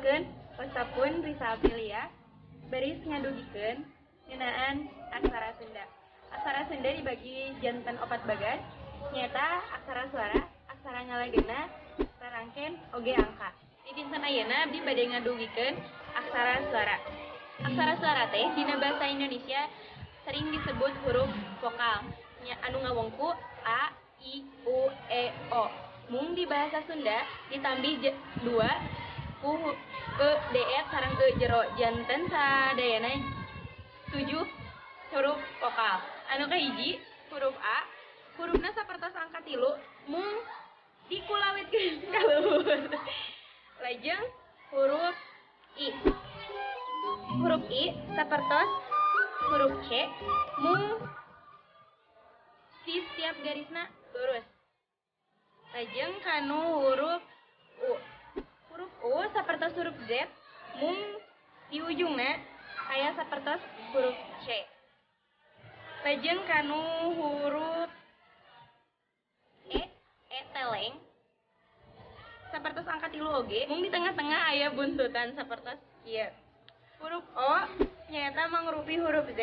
Tepangkeun, wasta pun Risa Aprilia, baris ngadugikeun ngeunaan aksara Sunda. Aksara Sunda dibagi janten opat bagan, nyaeta aksara suara, aksara ngalagena, rarangken, oge angka. Di dinten ayeuna abdi bade ngadugikeun aksara suara. Aksara suara teh dina bahasa Indonesia sering disebut huruf vokal. Nya anu ngawongku a, i, u, e, o. Mung di bahasa Sunda ditambih dua ku e, d, e sareng e jero, janten sadayana 7 huruf vokal. Anu kahiji huruf A, hurufna sapertos angka 3 mung dikulawitkeun ka luhur. Lajeng huruf I. Huruf I sapertos huruf C mung di setiap garisna lurus. Lajeng kanu huruf U. Huruf U sapertos huruf Z mung di ujungna aya sapertos huruf C. Lajeng kanu huruf E, E teleng sapertos angka 3 oge mung di tengah-tengah aya buntutan sapertos kieu. Huruf O nyaeta mangrupi huruf Z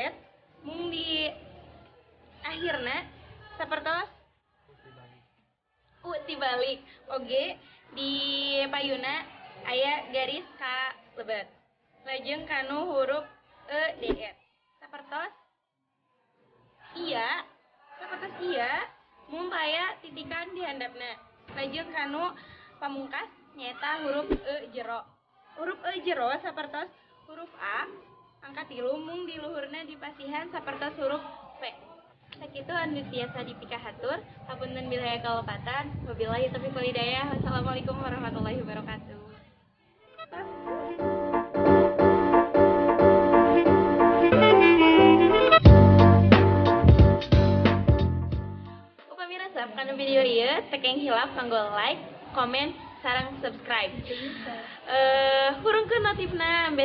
mung di akhirna sapertos U tibalik oge di payuna aya garis ka lebet. Lajeng kanu huruf E D E sapertos iya, sapertos iya mung aya titikan di handapna. Lajeng kanu pamungkas nyaeta huruf E jero. Huruf E jero sapertos huruf A angka 3 mung di luhurna dipasihan sapertos huruf V. Sakitu anu tiasa dipikahatur, hapunten bilih aya kalepatan. Wabillahi taufiq wal hidayah. Wassalamualaikum warahmatullahi wabarakatuh. Upami resep kana video ieu teu kenging hilap kanggo like, komen, sareng subscribe. Hurungkeun notifna.